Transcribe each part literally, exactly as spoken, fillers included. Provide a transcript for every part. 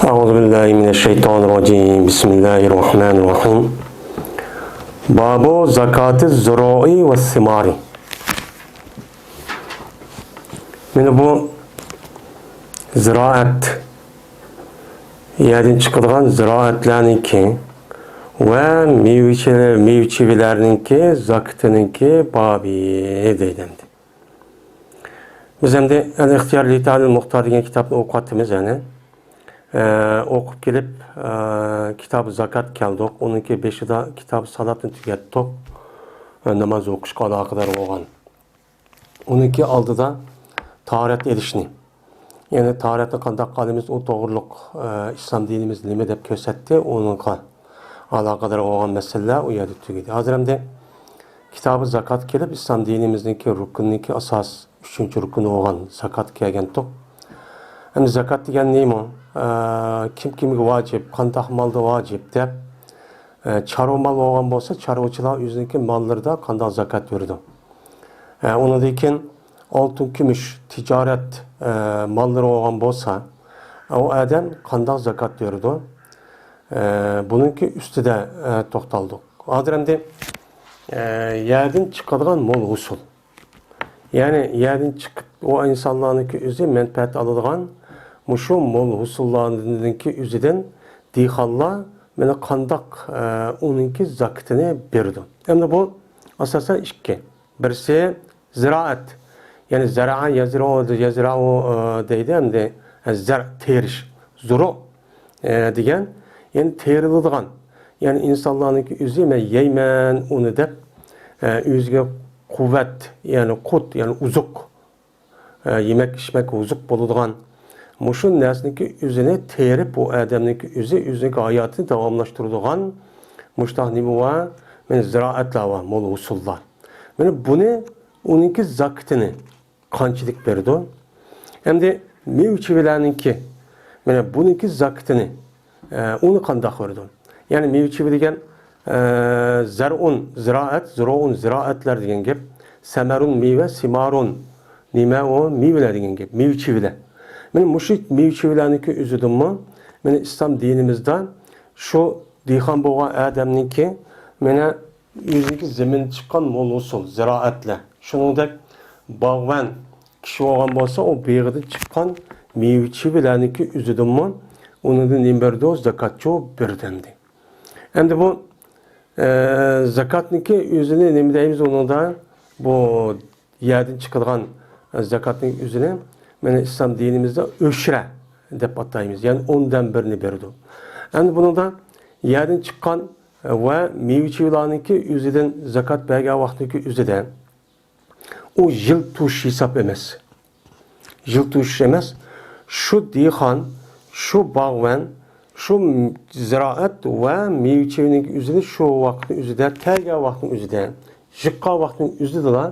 أعوذ بالله من الشيطان الرجيم. بسم الله الرحمن الرحيم. باب زكاة الزروع والثمار. مانا بۇ زىرائەت، يەردىن چىقىدىغان زىرائەتلەرنىڭكى ۋە مېۋە-چېۋە-، مېۋە-چېۋىلەرنىڭكى زاكىتىنىڭكى بابى دەيدۇ ئەمدى. بىز ئەمدى ئەل ئىختىيار لىتالىل مۇختار دېگەن كىتابنى ئوقۇۋاتىمىز يەنە. ئە، ئوقۇپ كېلىپ، ئە، كىتاب زاكات كەلدۇق. ئۇنىڭكى بېشىدا كىتاب سالاتنى تۈگەتتۇق. ئە، ناماز ئوقۇشقا ئالاقىدار بولغان. ئۇنىڭكى ئالدىدا تاھارەت ئېلىشنى، يەنى تاھارەتنى قانداق ئالىمىز، ئۇ توغرۇلۇق، ئە، ئىسلام دىنىمىز نېمە دەپ كۆرسەتتى، ئۇنىڭغا ئالاقىدار بولغان مەسىلىلەر ئۇ يەردە تۈگىدى. ھازىر ئەمدى كىتابى زاكات كېلىپ، ئىسلام دىنىمىزنىڭكى رۇكنىنىڭكى ئاساس، ئۈچىنچى رۇكنى بولغان زاكات كەلگەنتۇق. ئەمدى زاكات دېگەن نېمە؟ ئە، كىم كىمگە ۋاجىپ، قانداق مالدا ۋاجىپ دەپ، ئە، چارۋا مال بولغان بولسا، چارۋىچىلار ئۆزىنىڭكى ماللىرىدا قانداق زاكات بېرىدۇ؟ ئە، ئۇنىڭدىن كېيىن ئالتۇن، كۈمۈش، تىجارەت، ئە، ماللىرى بولغان بولسا، ئۇ ئادەم قانداق زاكات بېرىدۇ؟ ئە، بۇنىڭكى ئۈستىدە، ئە، توختالدۇق. ھازىر ئەمدى، ئە، يەردىن چىقىدىغان مول ھوسۇل. يەنى يەردىن چىقىپ، ئۇ ئىنسانلارنىڭكى ئۆزى مەنپەئەت ئالىدىغان مۇشۇ مول ھوسۇللارنىڭكى ئۆزىدىن دېھقانلار مانا قانداق، ئە، ئۇنىڭكى زاكىتىنى بېرىدۇ. ئەمدى بۇ ئاساسەن ئىككى. بىرسى زىرائەت. يەنى زەرەئە يەزرەئۇ، يەزرەئۇ، ئە، دەيدۇ ئەمدى. ئە، زەر، تېرىش. زۇرۇ، ئە، دېگەن، يەنى تېرىلىدىغان. يەنى ئىنسانلارنىڭكى ئۆزى مەن يەيمەن ئۇنى دەپ، ئە، ئۆزىگە قۇۋۋەت، يەنى قۇت، يەنى ئوزۇق، ئە، يېمەك ئىچمەك ئوزۇق بولىدىغان مۇشۇ نەرسىنىڭكى ئۆزىنى تېرىپ، ئۇ ئادەمنىڭكى ئۆزى ئۆزىنىڭكى ھاياتىنى داۋاملاشتۇرىدىغان مۇشۇنداق نېمە بار؟ مانا زىرائەتلەر بار، مول ھوسۇللار. مانا بۇنى، ئۇنىڭكى زاكىتىنى قانچىلىك بېرىدۇ؟ ئەمدى مېۋە-چېۋىلەرنىڭكى، مانا بۇنىڭكى زاكىتىنى، ئە، ئۇنى قانداق بېرىدۇ؟ يەنى مېۋە-چېۋە دېگەن، ئە، زەرئۇن، زىرائەت، زۇرۇئۇن، زىرائەتلەر دېگەن گەپ. سەمەرۇن، مېۋە، سىمارۇن، نېمە ئۇ؟ مېۋىلەر دېگەن گەپ. مېۋە-چېۋىلەر. مانا مۇشۇ مېۋە-چېۋىلەرنىڭكى ئۆزىدىنمۇ، مانا ئىسلام دىنىمىزدا شۇ دېھقان بولغان ئادەمنىڭكى، مانا ئۆزىنىڭكى زېمىنىدىن چىققان مول ھوسۇل، زىرائەتلەر. شۇنىڭدەك باغۋەن كىشى بولغان بولسا، ئۇ بېغىدىن چىققان مېۋە-چېۋىلەرنىڭكى ئۆزىدىنمۇ ئۇنىڭدىن نېمە بېرىدۇ؟ زاكاتچۇ بېرىدۇ ئەمدى. ئەمدى بۇ، ئە، زاكاتنىڭكى ئۆزىنى نېمە دەيمىز ئۇنىڭدا؟ بۇ يەردىن چىقىدىغان، ئە، زاكاتنىڭ ئۆزىنى مانا ئىسلام دىنىمىزدا ئۆشرە دەپ ئاتايمىز. يەنى ئوندىن بىرنى بېرىدۇ. ئەمدى بۇنىڭدا يەردىن چىققان ۋە مېۋە-چېۋىلەرنىڭكى ئۆزىدىن زاكات بەرگەن ۋاقتىنىڭكى ئۆزىدە ئۇ يىل توشۇش ھېساب ئەمەس. يىل توشۇش ئەمەس. شۇ دېھقان، شۇ باغۋەن، شۇ زىرائەت ۋە مېۋە-چېۋىنىڭكى ئۆزىنى شۇ ۋاقىتنىڭ ئۆزىدە، تەگەن ۋاقىتنىڭ ئۆزىدە، يىغقان ۋاقىتنىڭ ئۆزىدىلا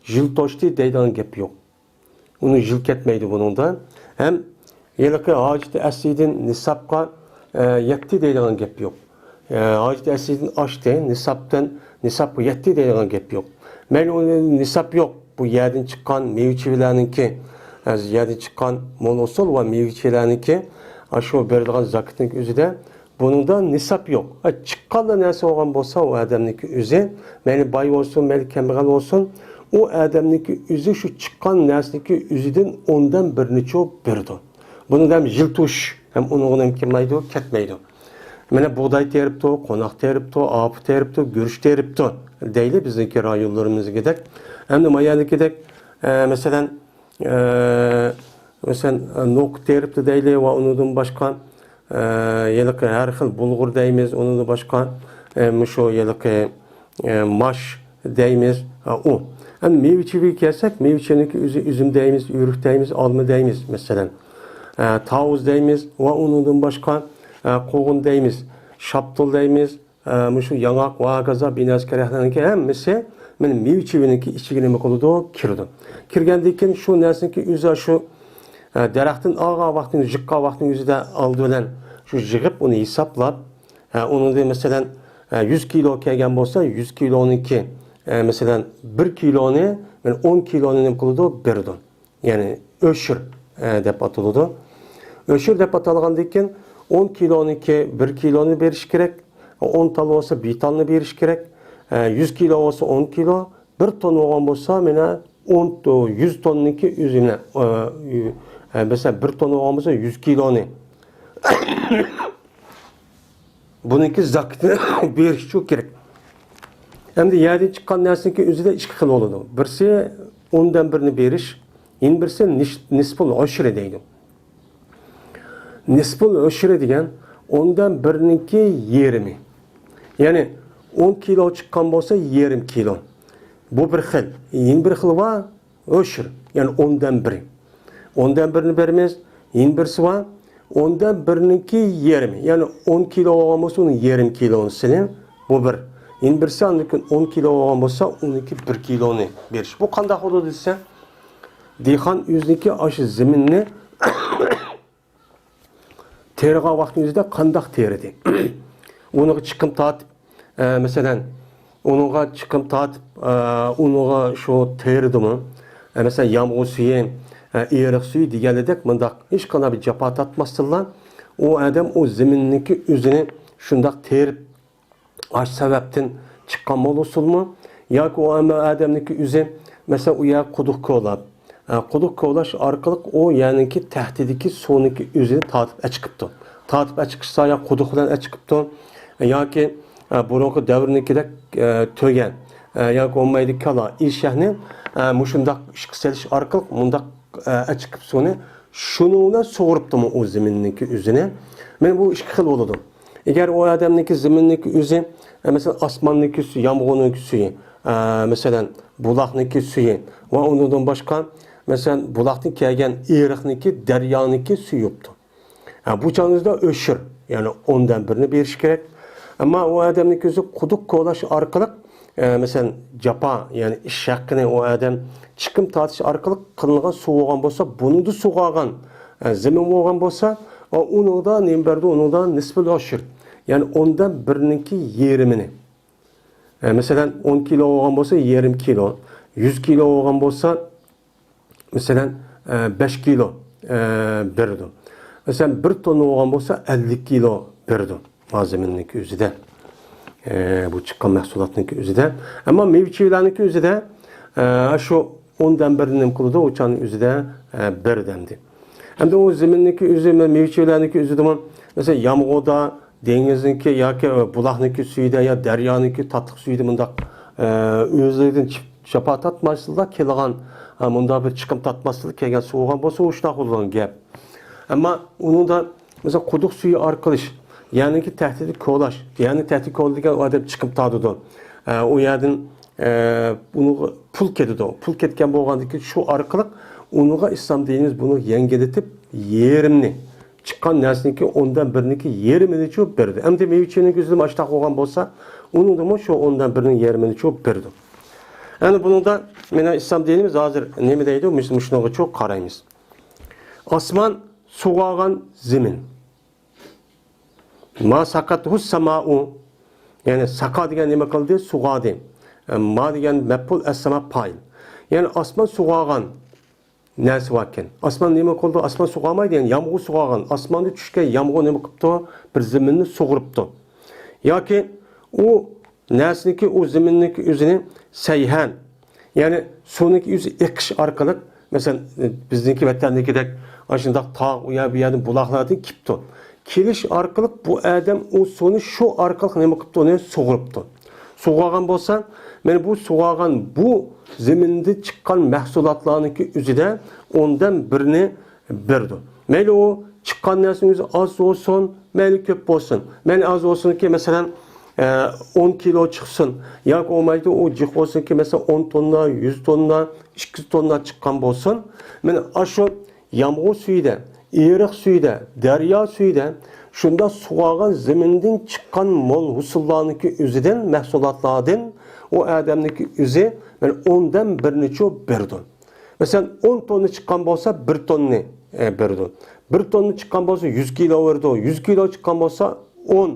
يىل توشتى دەيدىغان گەپ يوق. ئۇنىڭ يىل كەتمەيدۇ بۇنىڭدا. ھەم ھېلىقى ھاجىتى ئەسلىدىن نىسابقا، ئە، يەتتى دەيدىغان گەپ يوق. ئە، ھاجىتى ئەسلىدىن ئاشتى، نىسابتىن، نىسابقا يەتتى دەيدىغان گەپ يوق. مەيلى، ئۇنى نىساب يوق. بۇ يەردىن چىققان مېۋە-چېۋىلەرنىڭكى، ئە، يەردىن چىققان مول ھوسۇل ۋە مېۋە-چېۋىلەرنىڭكى، ئاشۇ بېرىدىغان زاكىتنىڭ ئۆزىدە بۇنىڭدا نىساب يوق. ئە، چىققانلا نەرسە بولغان بولسا، ئۇ ئادەمنىڭكى ئۆزى، مەيلى باي بولسۇن، مەيلى كەمبەغەل بولسۇن، ئۇ ئادەمنىڭكى ئۆزى شۇ چىققان نەرسىنىڭكى ئۆزىدىن ئوندىن بىرنىچۇ بېرىدۇ. بۇنىڭدا ھەم يىل توشۇش، ھەم ئۇنىڭغا نېمە كەلمەيدۇ، كەتمەيدۇ. مانا بۇغداي تېرىپتۇ، قوناق تېرىپتۇ، ئاپا تېرىپتۇ، گۈرۈچ تېرىپتۇ دەيلى بىزنىڭكى رايونلىرىمىزدىكىدەك. ئەمدى ما يەردىكىدەك، ئە، مەسىلەن، ئە، مەسىلەن، نوقۇت تېرىپتۇ دەيلى ۋە ئۇنىڭدىن باشقا، ئە، ھېلىقى ھەر خىل بۇلغۇر دەيمىز، ئۇنىڭدىن باشقا، ئە، مۇشۇ ھېلىقى، ئە، ماش دەيمىز، ئە، ئۇ. ئەمدى مېۋە-چېۋىگە كەلسەك، مېۋە-چېۋىنىڭكى ئۆزى ئۈزۈم دەيمىز، ئۆرۈك دەيمىز، ئالما دەيمىز، مەسىلەن. ئە، تاۋۇز دەيمىز ۋە ئۇنىڭدىن باشقا، ئە، قوغۇن دەيمىز، شاپتۇل دەيمىز، ئە، مۇشۇ ياڭاق ۋە ھاكازا بىنەسكە رەخنىنىڭكى ھەممىسى مانا مېۋە-چېۋىنىڭكى ئىچىگە نېمە قىلىدۇ؟ كىرىدۇ. كىرگەندىن كېيىن شۇ نەرسىنىڭكى ئۆزى شۇ، ئە، دەرەختىن ئالغان ۋاقتىنى، يىغقان ۋاقتىنىڭ ئۆزىدە ئالدى بىلەن شۇ يىغىپ، ئۇنى ھېسابلاپ، ئە، ئۇنىڭدىن مەسىلەن، ئە، يۈز كىلو كەلگەن بولسا، يۈز كىلونىڭكى، ئە، مەسىلەن، بىر كىلونى، مانا ئون كىلونى نېمە قىلىدۇ؟ بېرىدۇ. يەنى ئۆشۈر، ئە، دەپ ئاتىلىدۇ. ئۆشۈر دەپ ئاتالغاندىن كېيىن، ئون كىلونىڭكى بىر كىلونى بېرىش كېرەك. ئون تال بولسا بىر تالنى بېرىش كېرەك. ئە، يۈز كىلو بولسا ئون كىلو، بىر تون بولغان بولسا، مانا، ئون، يۈز توننىڭكى ئۆزىنى، ئە، ئە، مەسىلەن، بىر تون بولغان بولسا، يۈز كىلونى. بۇنىڭكى زاكىتىنى بېرىش ئۈچۈن كېرەك. ئەمدى يەردىن چىققان نەرسىنىڭكى ئۆزىدە ئىككى خىل بولىدۇ. بىرسى ئوندىن بىرنى بېرىش، يەنە بىرسى نىش-، نىسپۇل ئۇشرى دەيدۇ. نىسپۇل ئۇشرى دېگەن ئوندىن بىرنىڭكى يېرىمى. يەنى ئون كىلو چىققان بولسا، يېرىم كىلو. بۇ بىر خىل. يەنە بىر خىل بار، ئۇشر، يەنى ئوندىن بىرى. ئوندىن بىرنى بېرىمىز، يەنە بىرسى بار، ئوندىن بىرنىڭكى يېرىمى. يەنى ئون كىلو بولغان بولسا، ئۇنىڭ يېرىم كىلونى سېلىڭ. بۇ بىر. يەنە بىرسى، ئاندىن كېيىن ئون كىلو بولغان بولسا، ئۇنىڭكى بىر كىلونى بېرىش. بۇ قانداق بولىدۇ دېسە، دېھقان ئۆزىنىڭكى ئاشۇ زېمىننى تېرىغان ۋاقىتنىڭ ئۆزىدە قانداق تېرىدى؟ ئۇنىڭغا چىقىم تارتىپ، ئە، مەسىلەن، ئۇنىڭغا چىقىم تارتىپ، ئە، ئۇنىڭغا شۇ تېرىدىمۇ؟ ئە، مەسىلەن، يامغۇر سۈيى، ئە، ئېرىق سۈيى دېگەنلىدەك مۇنداق ھېچقانداق بىر جاپا تارتماستىنلا، ئۇ ئادەم ئۇ زېمىننىڭكى ئۆزىنى شۇنداق تېرىپ، ئاشۇ سەۋەبتىن چىققان بولۇسىلمۇ؟ ياكى ئۇ ئەمما ئادەمنىڭكى ئۆزى، مەسىلەن، ئۇ يەر قۇدۇق كولاپ، ئە، قۇدۇق كولاش ئارقىلىق ئۇ يەرنىڭكى تەھتىدىكى سۇنىڭكى ئۆزىنى تارتىپ ئەچىقىپتۇ. تارتىپ ئەچىقىشسا يا قۇدۇق بىلەن ئەچىقىپتۇ، ياكى، ئە، بۇرۇنقى دەۋرنىڭكىدەك، ئە، تۆگەن، ئە، ياكى بولمايدۇ كالا، ئېشەكنى، ئە، مۇشۇنداق ئىشقا سېلىش ئارقىلىق مۇنداق، ئە، ئەچىقىپ سۇنى شۇنىڭ بىلەن سۇغۇرۇپتۇمۇ ئۇ زېمىننىڭكى ئۆزىنى؟ مانا بۇ ئىككى خىل بولىدۇ. ئەگەر ئۇ ئادەمنىڭكى زېمىننىڭكى ئۆزى، ئە، مەسىلەن، ئاسماننىڭكى سۈيى، يامغۇرنىڭكى سۈيى، ئە، مەسىلەن، بۇلاقنىڭكى سۈيى ۋە ئۇنىڭدىن باشقا، مەسىلەن، بۇلاقتىن كەلگەن ئېرىقنىڭكى، دەريانىڭكى سۈيى بوپتۇ. ئە، بۇ چاغنىڭىزدا ئۆشۈر، يەنى ئوندىن بىرنى بېرىش كېرەك. ئەمما ئۇ ئادەمنىڭكى ئۆزى قۇدۇق كولاش ئارقىلىق، ئە، مەسىلەن، جاپا، يەنى ئىش ھەققىنى ئۇ ئادەم چىقىم تارتىش ئارقىلىق قىلىنغان سۇ بولغان بولسا، بۇنىڭدا سۇغارغان، ئە، زېمىن بولغان بولسا، ئۇنىڭدا نېمە بەردى؟ ئۇنىڭدا نىسپۇل ئۇشر، يەنى ئوندىن بىرنىڭكى يېرىمىنى. ئە، مەسىلەن، ئون كىلو بولغان بولسا، يېرىم كىلو، يۈز كىلو بولغان بولسا، مەسىلەن، ئە، بەش كىلو، ئە، بېرىدۇ. مەسىلەن، بىر توننا بولغان بولسا، ئەللىك كىلو بېرىدۇ. مۇلازىمىنىڭكى ئۆزىدە، ئە، بۇ چىققان مەھسۇلاتنىڭكى ئۆزىدە. ئەمما مېۋە-چېۋىلەرنىڭكى ئۆزىدە، ئە، شۇ ئوندىن بىرنى نېمە قىلىدۇ، ئۇ چاغنىڭ ئۆزىدە، ئە، بېرىدۇ ئەمدى. ئەمدى ئۇ زېمىننىڭكى ئۆزى، مېۋە-چېۋىلەرنىڭكى ئۆزىدىمۇ، مەسىلەن، يامغۇردا، دېڭىزنىڭكى ياكى بۇلاقنىڭكى سۈيىدە يا دەريانىڭكى تاتلىق سۈيىدە مۇنداق، ئە، ئۆزلۈكىدىن چىپ-، جاپا تارتماستىنلا كېلىدىغان، ئە، مۇنداق بىر چىقىم تارتماستىنلا كەلگەن سۇ بولغان بولسا، ئۇ شۇنداق بولىدىغان گەپ. ئەمما ئۇنىڭدا، مەسىلەن، قۇدۇق سۈيى ئارقىلىش، يەرنىڭكى تەھتىدە كولاش، يەرنىڭ تەھتىدە كولايدىغان ئادەم چىقىم تارتىدۇ. ئە، ئۇ يەردىن، ئە، ئۇنىڭغا پۇل كېتىدۇ. پۇل كەتكەن بولغاندىن كېيىن شۇ ئارقىلىق ئۇنىڭغا ئىسلام دىنىمىز بۇنى يەڭگىللىتىپ، يېرىمنى، چىققان نەرسىنىڭكى ئوندىن بىرنىڭكى يېرىمىنىچۇ بېرىدۇ. ئەمدى مېۋە-چېۋىنىڭ ئۆزىدىمۇ ئاشۇنداق بولغان بولسا، ئۇنىڭدىمۇ شۇ ئوندىن بىرنىڭ يېرىمىنىچۇ بېرىدۇ. ئەنە بۇنىڭدا مانا ئىسلام دىنىمىز ھازىر نېمە دەيدۇ؟ مۇش-، مۇشۇنىڭغىچۇ قارايمىز. ئاسمان سۇغارغان زېمىن. ما ساقاتهۇس سامائۇ. يەنى ساقا دېگەن نېمە قىلدى؟ سۇغاردى. ئە، ما دېگەن مەپئۇل، ئەسساما پائىل. يەنى ئاسمان سۇغارغان نەرسە باركەن. ئاسمان نېمە قىلدى؟ ئاسمان سۇغارمايدۇ، يەنى يامغۇر سۇغارغان. ئاسماندا چۈشكەن يامغۇر نېمە قىپتۇ؟ بىر زېمىننى سۇغۇرۇپتۇ. ياكى ئۇ نەرسىنىڭكى، ئۇ زېمىننىڭكى ئۆزىنى سەيھەن، يەنى سۇنىڭكى ئۆزى ئېقىش ئارقىلىق، مەسىلەن، بىزنىڭكى ۋەتەندىكىدەك ئاشۇنداق تاغ، ئۇ يەر، بۇ يەردىن بۇلاقلاردىن كېلىپتۇ. كېلىش ئارقىلىق بۇ ئادەم ئۇ سۇنى شۇ ئارقىلىق نېمە قىپتۇ؟ ئۇنى سۇغۇرۇپتۇ. سۇغارغان بولسا، مانا بۇ سۇغارغان بۇ زېمىندىن چىققان مەھسۇلاتلارنىڭكى ئۆزىدە ئوندىن بىرنى بېرىدۇ. مەيلى ئۇ چىققان نەرسىنىڭ ئۆزى ئاز بولسۇن، مەيلى كۆپ بولسۇن. مەيلى ئاز بولسۇنكى، مەسىلەن، ئە، ئون كىلو چىقسۇن، ياكى بولمايدۇ، ئۇ جىق بولسۇنكى، مەسىلەن، ئون توننا، يۈز توننا، ئىككى يۈز توننا چىققان بولسۇن. مانا ئاشۇ يامغۇر سۈيىدە، ئېرىق سۈيىدە، دەريا سۈيىدە شۇنداق سۇغارغان زېمىندىن چىققان مول ھوسۇللارنىڭكى ئۆزىدىن، مەھسۇلاتلاردىن ئۇ ئادەمنىڭكى ئۆزى، مانا، ئوندىن بىرنىچۇ بېرىدۇ. مەسىلەن، ئون توننا چىققان بولسا، بىر توننى، ئە، بېرىدۇ. بىر توننا چىققان بولسا، يۈز كىلو بېرىدۇ. يۈز كىلو چىققان بولسا، ئون،